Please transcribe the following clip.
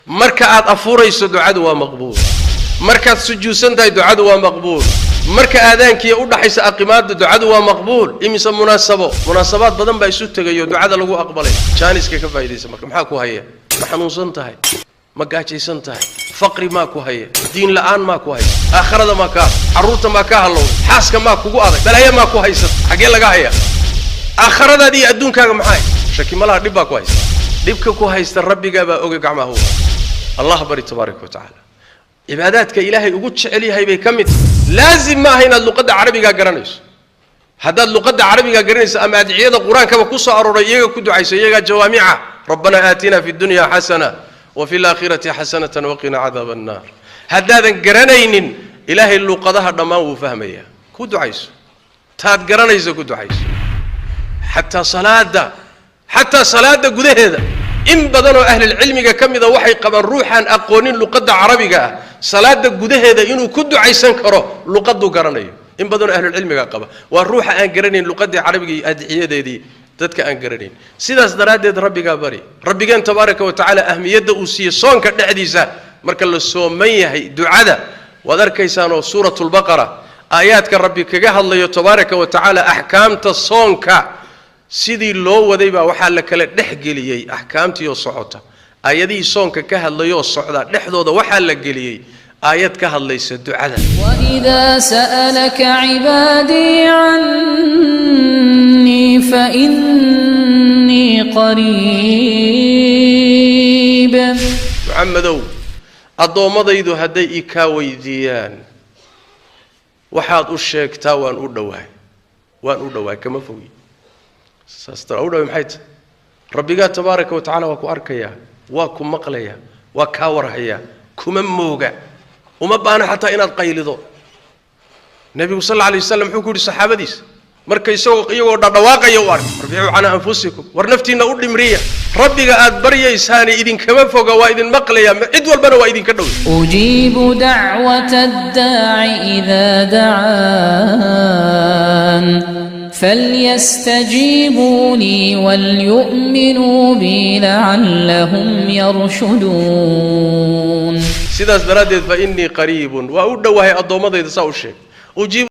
Marka aad afurayso, ducadu waa maqbuul. Markaad sujuudsan tahay, ducadu waa maqbuul. Marka aadaankiiya u dhaxaysa aqimaadda, ducadu waa maqbuul. Imise munaasabo, munaasabaad badan baa isu tegayo ducada lagu aqbalay. Jaaniska ka faa'idaysa. Marka maxaa ku haya? Ma xanuunsan tahay? Ma gaajaysan tahay? Faqri maa ku haya? Diin la'aan maa ku haysa? Aakharada maa kaa, carruurta maa kaa hallowday? Xaaska maa kugu adag? Balaayo maa ku haysata? Xaggee laga hayaa? Aakhiradaadi iyo adduunkaaga maxaa haysta? Shaki malaha, dhib baa ku haysta. Dhibka ku haysta rabbigaa baa oga. Gacmaha Allah bari, tabaaraka wa tacaala. Cibaadaadka Ilaahay ugu jecel yahay bay ka mid tahay. Laazim ma aha inaad luqadda Carabigaa garanayso. Haddaad luqadda Carabigaa garanayso ama adciyada Qur-aankaba ku soo arooray iyaga ku ducayso, iyagaa jawaamica. ربنا آتنا في الدنيا حسنة وفي الآخرة حسنة وقنا عذاب النار. Haddaadan garanaynin, Ilaahay luqadaha dhammaan wuu fahmayaa. Ku ducayso, taad garanayso ku ducayso. Xataa salaada, xataa salaada gudaheeda, in badan oo ahlilcilmiga ka mida waxay qabaan ruuxaan aqoonin luqadda Carabiga ah salaada gudaheeda inuu ku ducaysan karo luqaduu garanayo. In badanoo ahlulcilmiga qaba waa ruuxa aan garanayn luqaddii Carabiga iyo adciyadeedii, dadka aan garanayn. Sidaas daraaddeed rabbigaa bari. Rabbigeen tabaaraka wa tacaala ahmiyadda uu siiyey soonka dhexdiisa, marka la sooman yahay ducada, waad arkaysaanoo Suuratulbaqara aayaadka Rabbi kaga hadlayo tabaaraka wa tacaala axkaamta soonka sidii loo waday baa waxaa la kala dhex geliyey axkaamtiioo socota. Aayadihii soonka ka hadlayoo socda dhexdooda waxaa la geliyey aayad ka hadlaysa ducada. وإذا سألك عبادي عني فإني قريب. Maxamedow, addoommadaydu hadday i kaa weydiiyaan, waxaad u sheegtaa waan u dhowahay, waan u dhowahay, kama fogi. Saas u dhaway maxay tahay? Rabbigaa tabaaraka wa tacala waa ku arkayaa, waa ku maqlayaa, waa kaa warhayaa, kuma mooga. Uma baahna xataa inaad qaylido. Nebigu sal alla alay waslam muxuu ku yidhi saxaabadiisa marka isagoo iyagoo dhadhawaaqaya u ark? أربعوا على أنفسكم. War naftiinna u dhimriya. Rabbiga aad baryaysaani idinkama foga, waa idin maqlaya, cid walbana waa idinka dhow. أجيب دعوة الداع إذا دعان فليستجيبوا لي وليؤمنوا بي لعلهم يرشدون. Sidaas daraaddeed فإني قريب, waa u dhowahay addoommadayda, saa u sheeg. Ujiib.